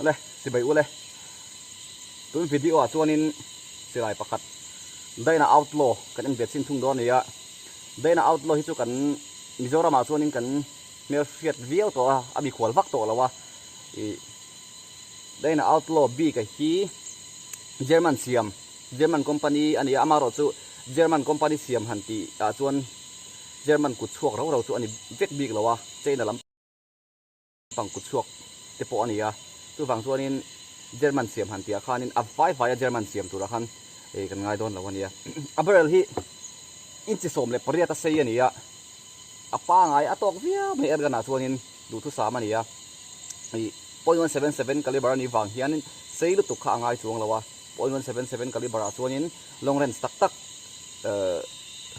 Awle, chibai ule. Tun video ah chuanin silai pakhat Dyna Outlaw kan en ve chin thung dawn a ni a. Dyna Outlaw hi chu kan Mizoram ah chuanin kan hmel hriat viau tawh a, a mikhual vak tawh lo a. Ih Dyna Outlaw bik a hi German siam, German company a ni a, amaherawhchu German company siam han tih ah chuan German kut chhuak rau rau chu a ni vek bik lo a, China lam. Pang kut chhuak te pawh a ni a, chuvang chuanin German siam han tihah khanin a vai vaia German siam turah khan ei kan ngai dawn lo a nia. A barrel hi inchi 18 a sei a ni a, a pangai a tawk viau mai airgun ah chuanin duhthusam a ni a, ih .177 caliber a nih vang hianin sei lutuk kha a ngai chuang lo a, .177 caliber ah chuanin long range tak tak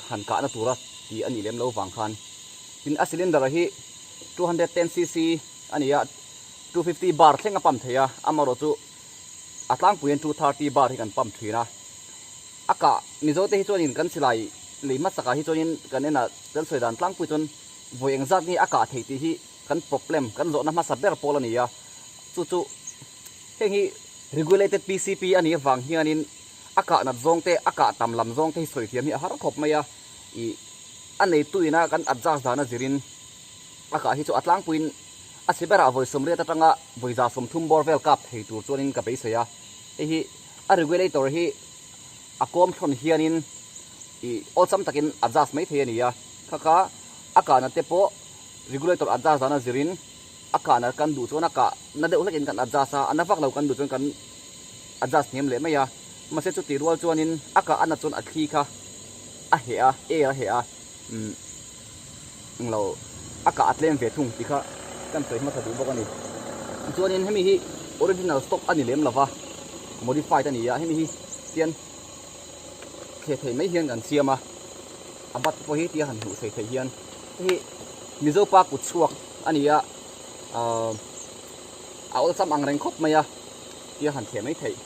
han kahna tura tih a nih lem lo vang khan tin a cylinder hi 210 cc a ni a, 250 bar thleng a pump thei a, amaherawh chu a tlangpuiin 230 bar hi kan pump thin a. A kah Mizo te hi chuanin kan silai lei hmasakah hi chuanin kan en a, kan sawi dan tlangpui chuan vawi engzat nge a kah theih tih hi kan problem, kan zawhna hmasa ber pawl a ni a. Chu chu heng hi regulated PCP a nih avang hianin a kah nat zawng te, a kah tam lam zawng te hi sawi thiam hi a har khawp mai a. Ih a neituina kan adjust dan a zirin a kah hi chu a tlangpuiin a chhe berah vawi 80 atanga vawi 130 bawr vel kap thei tur chuanin ka beisei a. Hei hi a regulator hi a kawm thlawn hianin ih awlsam takin adjust mai thei a ni a. Kha kha a kahna te pawh regulator adjust dan a zirin a kahna kan duh chuan a kah na deuh hlekin kan adjust a, a na vak lo kan duh chuan kan adjust hniam leh mai a. Mahse chutih rual chuanin a kah a na chuan a thli kha a heh a, air a heh a, umm englo a kah a tlem ve thung tih kha kan sawi hmasa duh bawk a ni. Tichuanin hemi hi original stock a ni lem lova, modified a ni a, hemi hi tian thle thei mai hian kan siam a, a bat pawh hi tia han hmuh thei theih hian hei hi Mizo pa kut chhuak a ni a, ahh a awlsam ang reng khawp mai a tia han thle mai theih.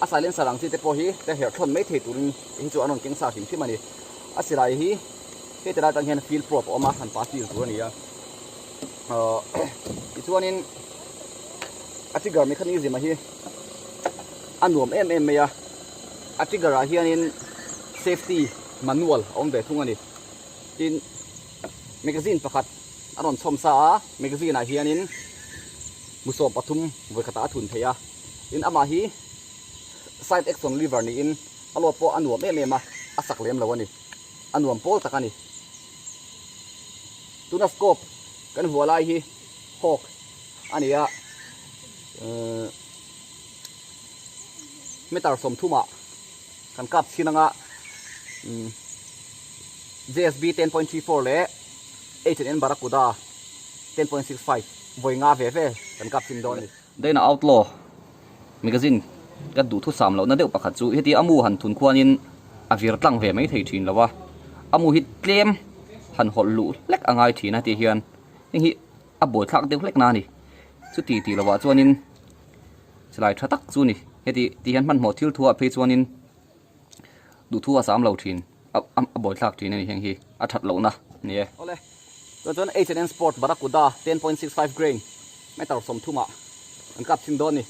A silencer ang chi te pawh hi te herh thlawn mai thei turin hi chu an rawn keng sa hrim hrim a ni. A silai hi heti lai atang hian field probe a awm a, han pass tir tur a ni a. Ahh tichuanin a trigger mechanism a hi a nuam em em mai a, a trigger ah hianin safety manual a awm ve thung a ni. Tin, magazine pakhat a rawn chhawm sa a, magazine ah hianin mu 13 vawikhatah a thun thei a. Tin, amah hi side action lever niin a load pawh a nuam em em a, a sak lem lo a ni. A nuam pawl tak a ni. Tuna scope kan vuah lai hi hawk a ni a, meter 30 ah kan kap chhin anga JSB 10.34 leh H&N Barracuda 10.65 vawi nga ve ve kan kap chhin dawn a ni. Dana Outlaw magazine ka duhthusam lohna deuh pakhat chu heti a mu han thun khuanin a vir tlang ve mai thei thin lo a, a mu hi tlem han hawlh luh hlek a ngai thin a tih hian heng hi a buaithlak deuh hlek na a ni. Chuti tih lovah chuanin silai tha tak chu a ni. Heti tih hian hmanhmawh thil thuah phei chuanin duhthu a sam lo thin a a buaithlak thin a ni heng hi a that lohna a ni e. Awle chuan chuan H&N Sport Barracuda 10.65 grain meter 30 ah an kap chhin dawn a ni.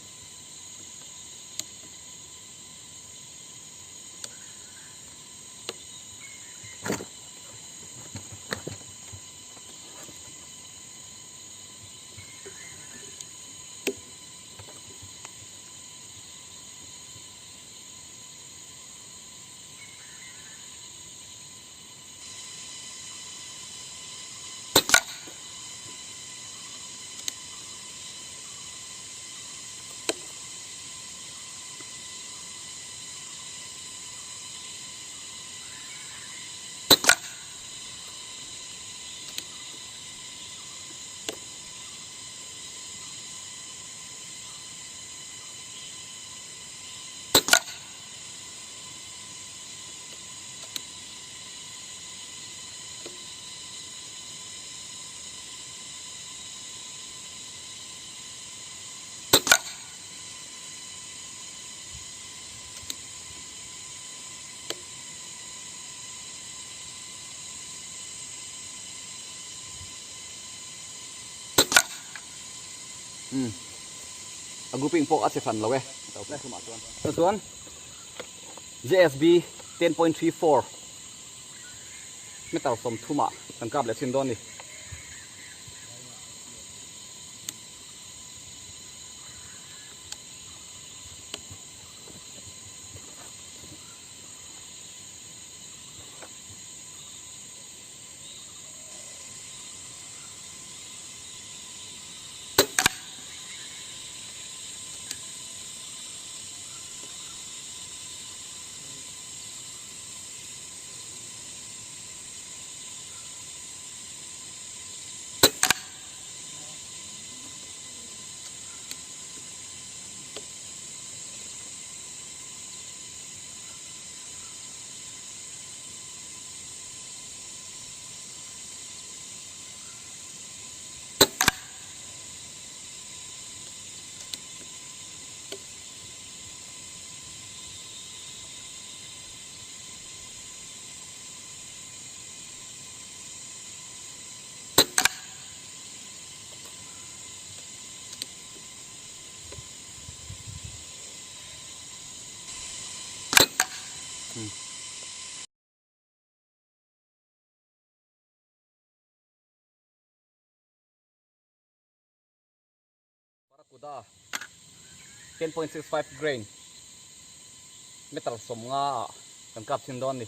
A grouping pawh a che hran lo e. Chuan JSB 10.34 meter 30 ah kan kap leh chin dawn a ni. Barracuda 10.65 grain meter 50 ah kan kap thin dawn a ni.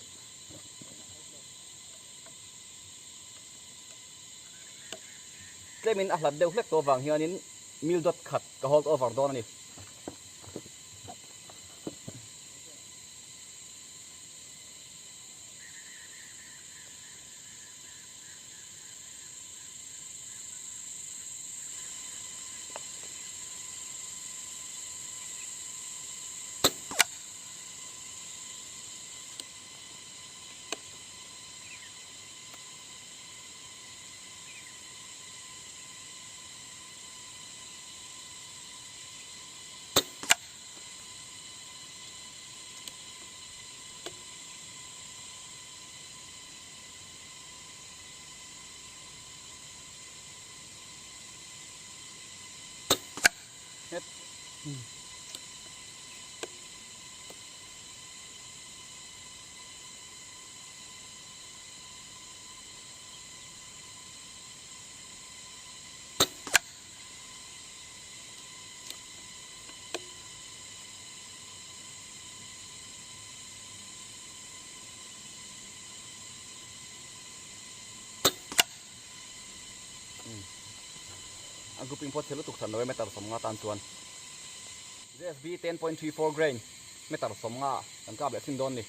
Tlemin a hlat deuh hlek tawh avang hianin mil dawt khat ka hold over dawn a ni. A grouping pawh chhe lutuk hran lo e meter 50 tan chuan JSB 10.34 grain meter 50 kan kap leh thin dawn ni.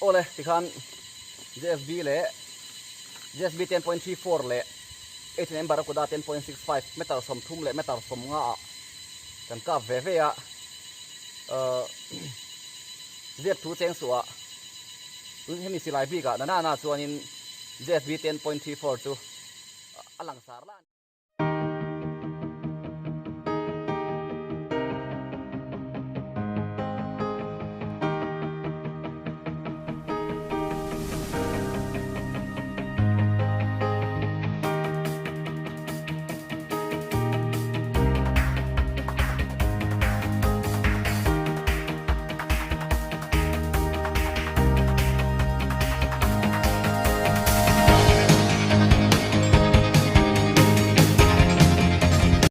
Awle tikhan JSB leh JSB 10.34 leh H&M Barracuda 10.65 meter 30 leh meter 50 ah kan kap ve ve a uh zep thu cheng suh ah tun hemi silai bik ah nana na chuanin JSB 10.34 chu a langsar la a ni.